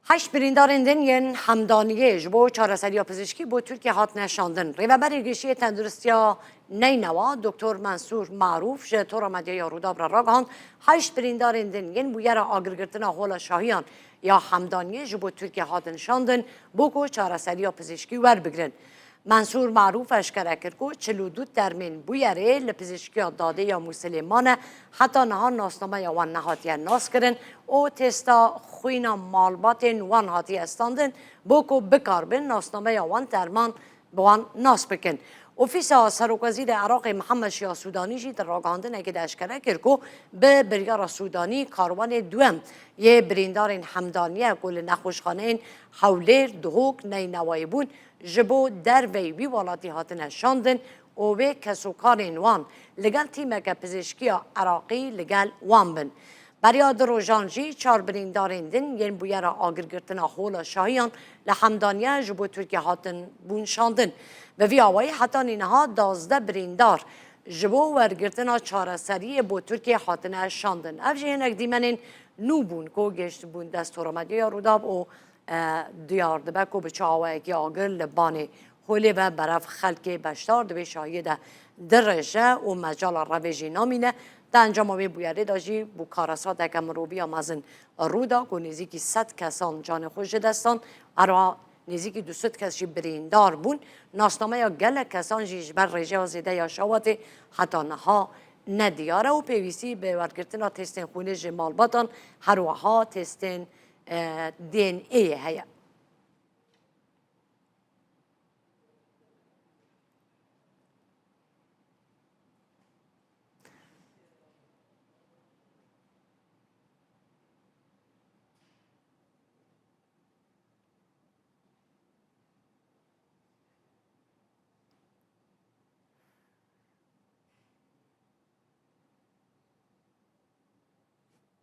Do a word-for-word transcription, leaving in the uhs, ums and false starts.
Heşt birîndarên din yên Hemdaniyê ji bo çareseriya pizîşkî bo Tirkiye hatine şandin. Rêveberê Giştî yê Tenduristiya Neynewa, Doktor Mensûr Marûf ji Tora Medyaya Rûdaw re ragihand, heşt birîndarên din yên bûyera agirgirtina Hola Şahiyan ya Hemdaniyê ji bo Tirkiye hatin şandin, bo ku çareseriya pizîşkî werbigrin. Mensûr Marûf eşkere kir ku çil û du termên bûyerê li pizîşkiya dadê ya Mûsilê mane, heta niha nasnameya wan nehatiye naskirin û testa xwîna malbatên wan hatiye standin, bo ku bikaribin nasnameya wan terman bi wan nas bikin. Ofîsa Serokwezîrê Iraqê Mihemed Şiya Sûdanî jî di ragihandinekê de eşkere kir ku bi biryara Sûdanî karwanê duwem yê birîndarên Hemdaniye ku li nexweşxaneyên Hewlêr, Duhok, Neynewayê bûn, ji bo derveyî wî welatî hatine şandin û wê kesokarên wan li gel tîmeke pizîşkiya Iraqî li gel wan bin. Beriya du rojan jî çar birîndarên din yên bûyera agirgirtina Hola Şahiyan li Hemdaniye ji bo Tirkiye hatin bûn şandin. Bi vî awayî hetanî niha duwazdeh birîndar ji bo wergirtina çareseriyê bo Tirkiye hatine şandin. Ev jî hinek dîmenên nû bûn ku gihiştibûn dest Tora Medyaya Rûdaw û e, diyar dibe ku bi çi awayekî agir li banê holê ve berev xelkê beşdar di vê şahiyê de dirêje û mecala revê jî namîne. Di encama vê bûyerê de jî bû karesateke mirovî ya mezin rû da ku nêzîkî sed kesan canê xwe ji dest dan. Her wiha nêzîkî du sed kes jî birîndar bûn. Nasnameya gelek kesan jî ji ber rêjeya zêde ya şewatê heta niha nediyar e û pêwîstî bi wergirtina testên xwînê ji malbatan, her wiha testên e, D N A'yê heye.